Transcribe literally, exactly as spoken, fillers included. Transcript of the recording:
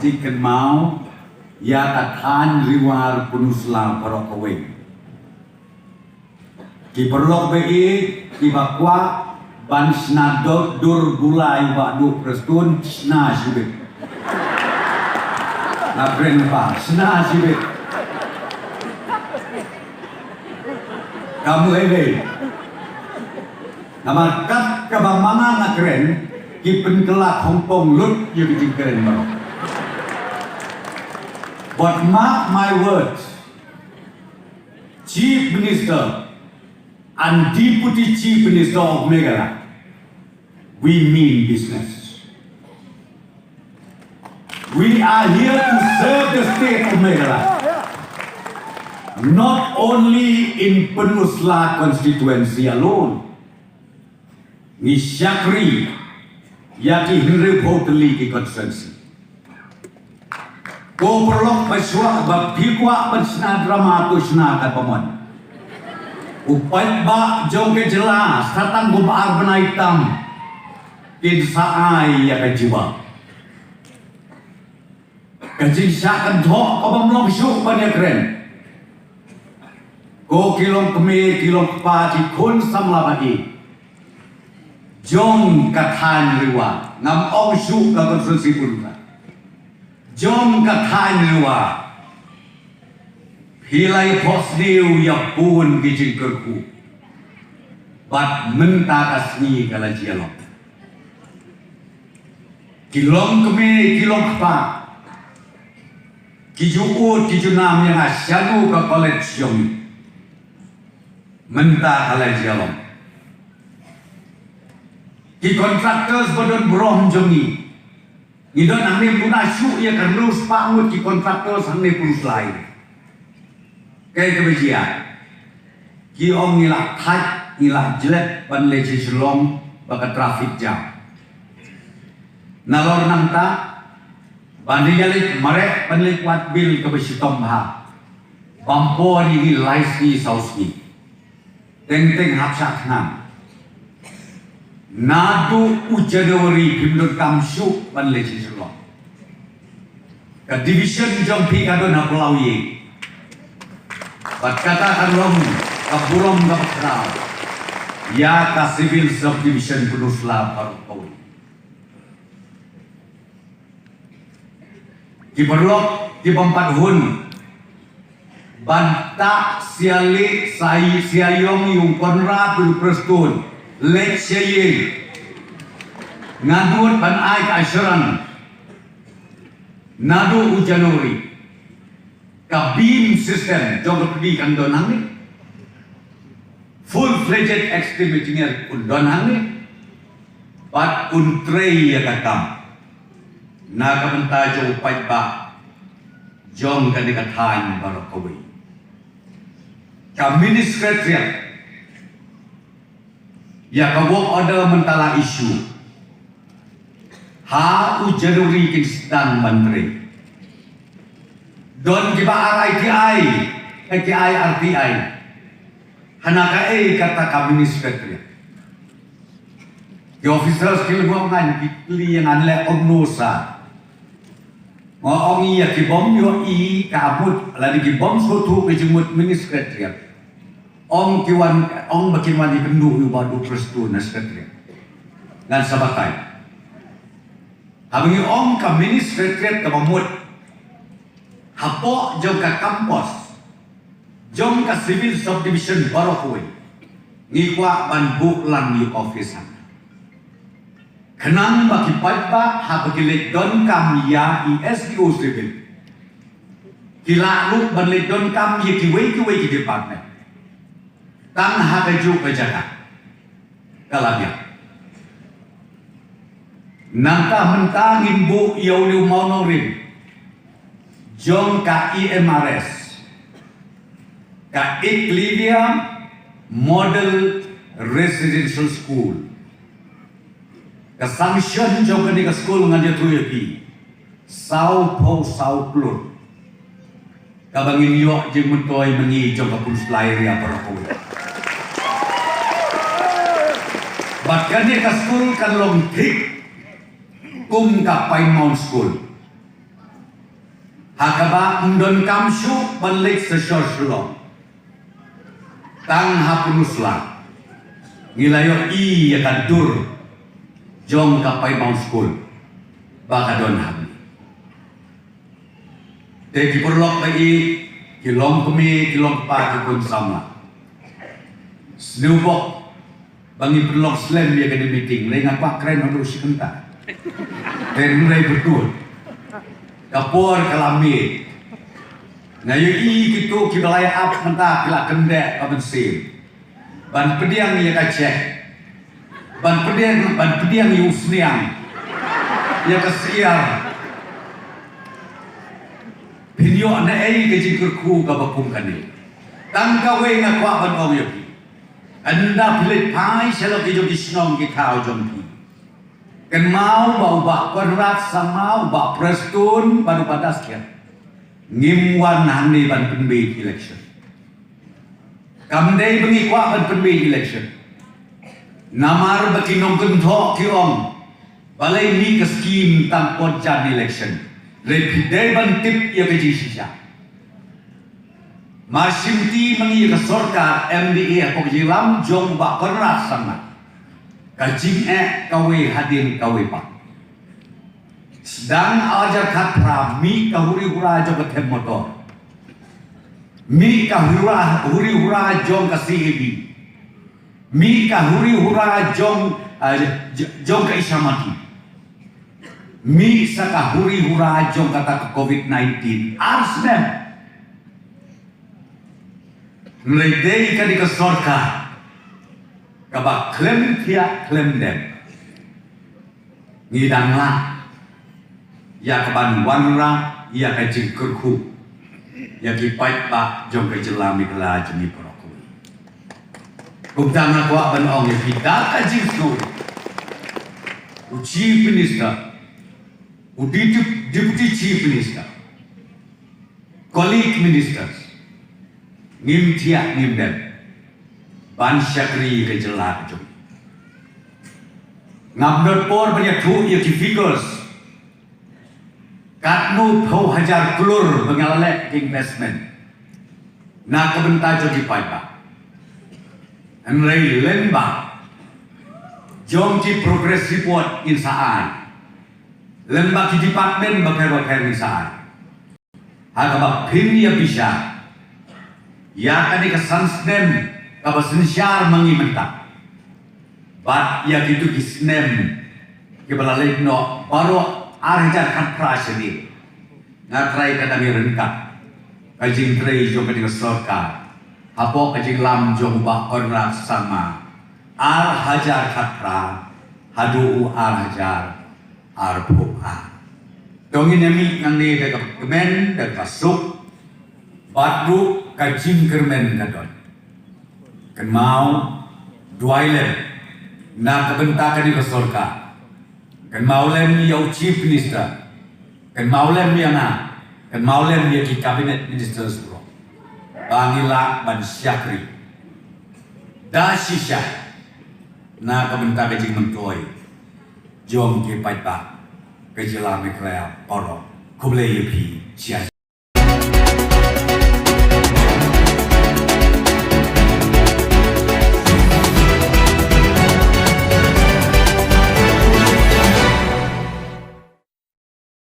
Ki kynmaw ïa ka thaiñ Ri War Pynursla baroh kawei. Ki paralok ba ïeit, kiba kwah ban shna dur, dur bula ïa u Bah Duh Prestone, shna shibit. Nga kren ba shna shibit. Kam lei lei. Namar kat kaba ma nga nga kren, ki pynkylla khongpong lut ïa ki jingkren baroh. But mark my words, Chief Minister and Deputy Chief Minister of Meghalaya, we mean business. We are here to serve the state of Meghalaya, not only in Pynursla constituency alone. Ngi shakri ïa ki hynriewphew tylli ki constituency. Ko paralok, ba shuwa ba phi kwah ban shna drama to shna katba mon. U paidbah jong ka jylla sa tang kum ar bnai tam kin sa ai ïa ka jubab. Ka jingshah kynthoh ka bym long shuh ban ïakren. Ko ki longkmie, ki longkpa, ki khun samla ba ïeit jong ka thaiñ Ri War, ngam ong shuh ka constituency Pynursla, jong ka thaiñ Ri War. Phi la ïa phohsniew ïa bun ki jingkyrkhu, bad mynta ka sngi ka la jia long. Ki longkmie, ki longkpa, ki ju ud, ki ju nam ïa nga shano ka college jong ngi. Mynta ka la jia long. Ki contractors ba don burom jong ngi. Ngi don hangne, puna shuh ïa ka hynriew spah ngut ki contractors hangne Pynursla. Kaei kaba jia? Ki ong ngi la thait, ngi la jlep ban leit sha Shillong ba ka traffic jam. Nalor nangta, ban ïa leit mareh, ban leit wad bill kaba shitom bha. Bam por ïa ngi lai sngi saw sngi. Teng teng hap shah khnang. Naduh u January phim donkam shuh ban leit sha Shillong. Ka division jong phi ka don ha Palau ïa. Bad kata kan long ka burom kaba khraw ïa ka civil subdivision Pynursla baroh kawei. Ki paralok, ki bym pat hun ban tah sia leh sia ïong ïa u Conrad bad u Prestone leit sha ïing. Nga duh ban ai ka assurance naduh u January. Ka beam system jong ka pyrdi kan don hangne. Full fledged extreme engineer un don hangne. Bad un trei ïa ka kam na ka bynta jong u paidbah jong kane ka thaiñ baroh kawei. Ka mini secretariat, ïa ka work order mynta la issue. Ha u January kin sdang ban trei. Don kiba R I T I, I T I, R T I. Hana kaei kata ka mini secretariat. Ki officers ki la ong ngan, ki kylli ngan leh kumno sa. Nga ong ïa ki bym ïohi ka mut, lane ki bym sngewthuh ka jingmut mini secretariat. Ong ki wan, ong ba kin wan ïakynduh ïa u Bah Duh Prestone na secretariat. Ngan sa batai. Haba ngi ong ka mini secretariat kaba mut hapoh jong ka campus jong ka civil subdivision baroh kawei, ngi kwah ban buh lang ïa u office hangne. Khnang ba ki paidbah haba ki leit donkam ïa i S D O civil, ki lah ruh ban leit donkam ïa kiwei kiwei ki department. Tang ha kajuh ka jaka. Ka la biang. Nangta mynta ngin buh ïa une u mawnongrim jong ka E M R S, ka Eklavya Model Residential School. Ka sanction jong kane ka skul ngan ïathuh ïa phi, sawphew saw klur. Kaba ngin ïoh jingmyntoi mynne jong ka Pynursla area baroh kawei. Bad kane ka skul kan long thik kum ka Pine Mount School. Ha kaba ym donkam shuh ban leit sha shor Shillong, tang ha Pynursla ngi la ïohi ïa ka dur jong ka Pyrmont School ba ka don hangne. Te ki paralok ba ïeit, ki longkmie, ki longkpa, ki khun samla, sngewbha ba ngin pynlong slem ïa kane ka meeting, lei nga kwah kren haduh shi kynta. Te hynrei pyrthei ka por ka la miet. Nga ïohi kito kiba la ïa ap mynta ki la kyndit ka mynsiem ban pdiang ïa ka cheque, ban pdiang, ban pdiang ïa u sniang, ïa ka syiar. Phin ïoh naei ka jingkyrkhu kaba kum kane? Tang kawei nga kwah ban ong ïa phi. Ynda phi leit phai sha la ki jong ki shnong ki thaw jong phi, kynmaw ba u Bah Conrad Sangma, u Bah Prestone bad u Bah Daskhiat ngim wan hangne ban pynbeit election. Kam dei ba ngi kwah ban pynbeit election. Namar ba ki nongkynthoh ki ong, balei mih ka skim tang por jan election? Hynrei phi dei ban tip ïa ka jingshisha. Mar shimti ma ngi ïa ka sorkar M D A hapoh ka jingïalam jong u Bah Conrad Sangma, ka jingeh kawei hadien kawei pat. Sdang ar hajar khatphra mih ka huri hura jong ka them motor. Mih ka hura, huri hura jong ka C A B. Mih ka huri hura jong, ah, j-, jong ka Isamati. Mih sa ka huri hura jong kata ka covid nineteen. Ar snem. Hynrei dei kane ka sorkar kaba khlem thiah khlem dem. Ngi dang lah ïa ka ban wanrah ïa ka jingkyrkhu ïa ki paidbah jong ka jylla Meghalaya jong ngi baroh kawei. Kumta nga kwah ban ong ïa phi da ka jingsngew, u Chief Minister, u Deputy, Deputy Chief Minister, colleague ministers, ngim thiah ngim dem ban shakri ka jylla ka jong. Ngam don por ban ïathuh ïa ki figures, katno phew hajar klur ba nga la leh ka investment na ka bynta jong ki paidbah. Hynrei lyngba jong ki progress report ngin sa ai, lyngba ki department bapher bapher ngin sa ai. Ha kaba phin ïa bishar ïa kane ka san snem kaba synshar ma ngi mynta, bad ïa kito ki snem kiba la leit noh baroh ar hajar khatphra shane, nga trai ka dang ïa ryngkat ka jingtrei jong kane ka sorkar hapoh ka jingïalam jong u Bah Conrad Sangma, ar hajar khatphra haduh u ar hajar arphew ar. To ngin ïa mih nangne da ka kmen, da ka suk, bad ruh ka jingkyrmen ka don. Kynmaw, duwai lem na ka bynta kane ka sorkar. Kynmaw lem ïa u Chief Minister. Kynmaw lem ïa nga. Kynmaw lem ïa ki cabinet ministers baroh, ba ngin lah ban shakri da shisha na ka bynta ka jingmyntoi jong ki paidbah ka jylla Meghalaya baroh. Khublei ïa phi. Shia.